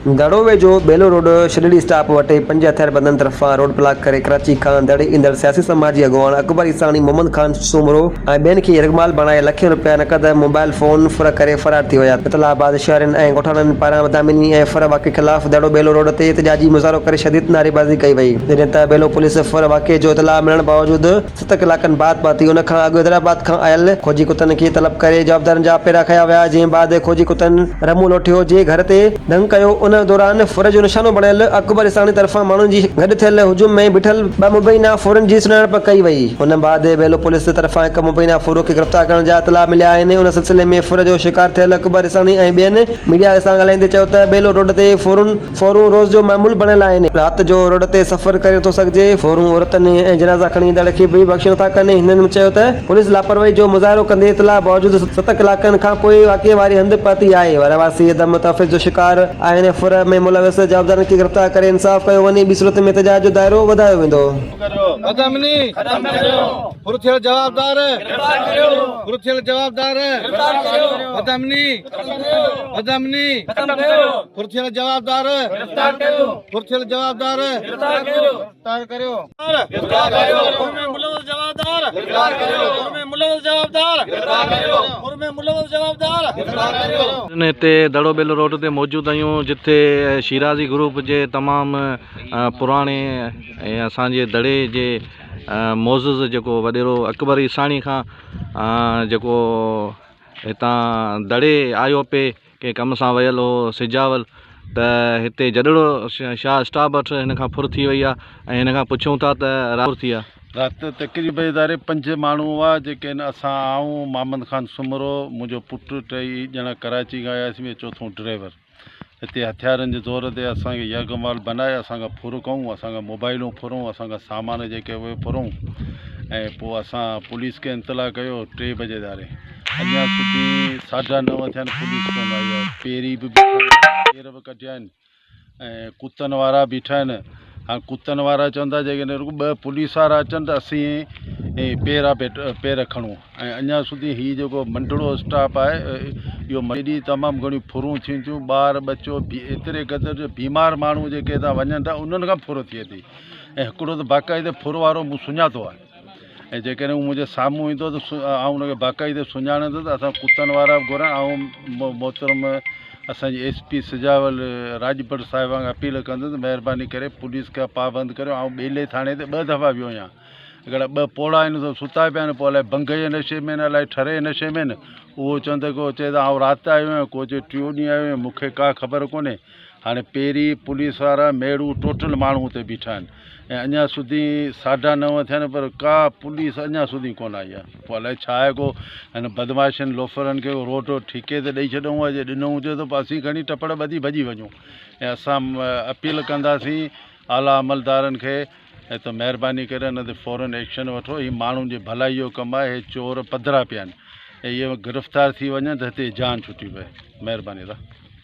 دڙو ويجهو ٻيلو road شڏڙي stop وٽ پنج هٿياربندن طرفان روڊ بلاڪ ڪري ڪراچي کان دڙي ايندڙ سياسي سماجي اڳواڻ اڪبر عيساڻي، محمد خان سومرو ۽ ٻين کي يرغمال بڻائي لکين رپيا نقد، موبائل فون ڦر ڪري فرار ٿي ويا. اطلاع بعد شهرين ۽ ڳوٺاڻن پاران بدامني ۽ ڦر واقعي خلاف دڙو ٻيلو روڊ تي احتجاجي مظاهرو ڪري شديد نعريبازي ڪئي وئي. جڏهن ته ٻيلو پوليس ڦر واقعي جو اطلاع ملڻ باوجود ست ڪلاڪن بعد پهتي، ان کان اڳ حيدرآباد کان آيل کوجي ڪتن کي طلب ڪري جوابدارن جا پيرا کنيا ويا، جنهن بعد کوجي ڪتن رمون لوٺيو جي گهر تي دنگ ڪيو، ان دوران ڦر جو نشانو بڻيل اڪبر عيساڻي طرفان ماڻهن جي گڏ ٿيل هجوم ۾ بيٺل ٻه مبينا ڦورن جي سڃاڻپ ڪئي وئي، ان بعد ٻيلو پوليس طرفان هڪ مبينا ڦورو کي گرفتار ڪرڻ جا اطلاع مليا آهن، ان سلسلي ۾ ڦر جو شڪار ٿيل اڪبر عيساڻي ۽ ٻين ميڊيا سان ڳالهائيندي چيو ته ٻيلو روڊ تي ڦورن ڦورون روز جو معمول بڻيل آهن. رات جو روڊ تي سفر ڪري نٿو سگهجي. ڦورون عورتن ۽ جنازا کڻي ايندڙ کي به بخش نٿا ڪن. هنن چيو ته پوليس لاپرواهي جو مظاهرو ڪندي اطلاع باوجود ست ڪلاڪن کان پوء واقعي واري هنڌ پهتي آهي. رهواسي عدم تحفظ جو شڪار آهن. ڦر ۾ ملوث جوابدارن کي گرفتار ڪري انصاف ڪيو وڃي ٻي صورت ۾ احتجاج جو دائرو وڌايو ويندو. بدامني ڦر ٿيل جوابدار ڦر ٿيل جوابدار بدامني بدامني ڦر ٿيل جوابدار ڦر ٿيل جوابدار گرفتار ڪريو ڦر ۾ ملوث جوابدار ڦر ۾ ملوث جوابدار ڦر ۾ ملوث جوابدار هتي دڙو ٻيلو روڊ تي موجود آهيون جتي شيرازي گروپ جي تمام پراڻي ۽ اسان جي دڙي جي معزز جيڪو وڏيرو اڪبر عيساڻي کان جيڪو هتان دڙي آيو پئي ڪنهن ڪم سان ويل هو سجاول ته هتي جڏڙو شاهه اسٽاپ وٽ هن کان ڦر ٿي وئي آهي ۽ هن کان پڇون ٿا ته ڦر ٿي آهي. رات تقريب اداري پنج ماڻهو هئا جيڪي آهن اسان آئون محمد خان سومرو منهنجو پٽ ٽئي ڄڻا ڪراچي کان آياسين ۽ چوٿون ڊرائيور هتي هٿيارن جي زور تي اسان کي يرغمال بنائي اسان کان ڦر ڪئون اسان کان موبائلون ڦرون اسان کان سامان جيڪي اهي ڦرون ۽ پوء اسان پوليس کي اطلاع ڪيو ٽي بجي ڌاري اڃا سڌي ساڍا نو ٿيا آهن پوليس ڪونه آئي آهي پيري به بيٺا آهن پير به ڪڍيا آهن ۽ ڪتن وارا بيٺا آهن هاڻي ڪتن وارا چون ٿا جيڪڏهن رڳو ٻه پوليس وارا اچن ته اسين پيرا پير کڻون ۽ اڃا سڌي هي جيڪو منڍڙو اسٽاپ آهي اهو ايڏي تمام گهڻيون ڦرون ٿين ٿيون ٻار ٻچو ايتري قدر جو بيمار ماڻهو جيڪي هتان وڃن ٿا انهن کان ڦر ٿئي ٿي ۽ هڪڙو ته باقاعدي ڦر وارو مون سڃاتو آهي ۽ جيڪڏهن هو منهنجي سامهون ايندو ته آئون ان کي باقاعدي سڃاڻندس اسان ڪتن وارا به گهران آئون محترم اسان جي ايس پي سجاول راڄپر صاحب کان اپيل ڪندس مهرباني ڪري پوليس کي پابند ڪريو آئون ٻيلي ٿاڻي تي ٻه دفعا ويو آهيان هڪڙا ٻه پوڙها آهن سو ستا پيا آهن پوء الائي ڀنگ جي نشي ۾ آهن الائي ٺري جي نشي ۾ آهن اهو چون ته ڪو چئي ته آئون رات آيو آهيان ڪو چئي ٽيون ڏينهن آيو آهيان مون کي ڪا خبر ڪونهي هاڻي پهرين پوليس وارا ميڙو ٽوٽل ماڻهو اتي بيٺا آهن ۽ اڃا سڌي ساڍا نو ٿيا آهن پر ڪا پوليس اڃا سڌي ڪونه آئي آهي پوء الائي ڇا آهي ڪو هن بدمعاشن لوفرن کي روڊ ٺيڪي تي ڏئي ڇڏيو هجي ڏنو هجي ته پوء اسين کڻي ٽپڙ ٻڌي ڀڄي وڃون ۽ اسان اپيل ڪنداسين اعليٰ عملدارن کي ته مهرباني ڪري ان تي فورن ايڪشن وٺو هي ماڻهن جي ڀلائي جو ڪم آهي هي چور پڌرا پيا آهن ۽ اهي گرفتار ٿي وڃن ته هتي جان ڇٽي پئي مهرباني ادا.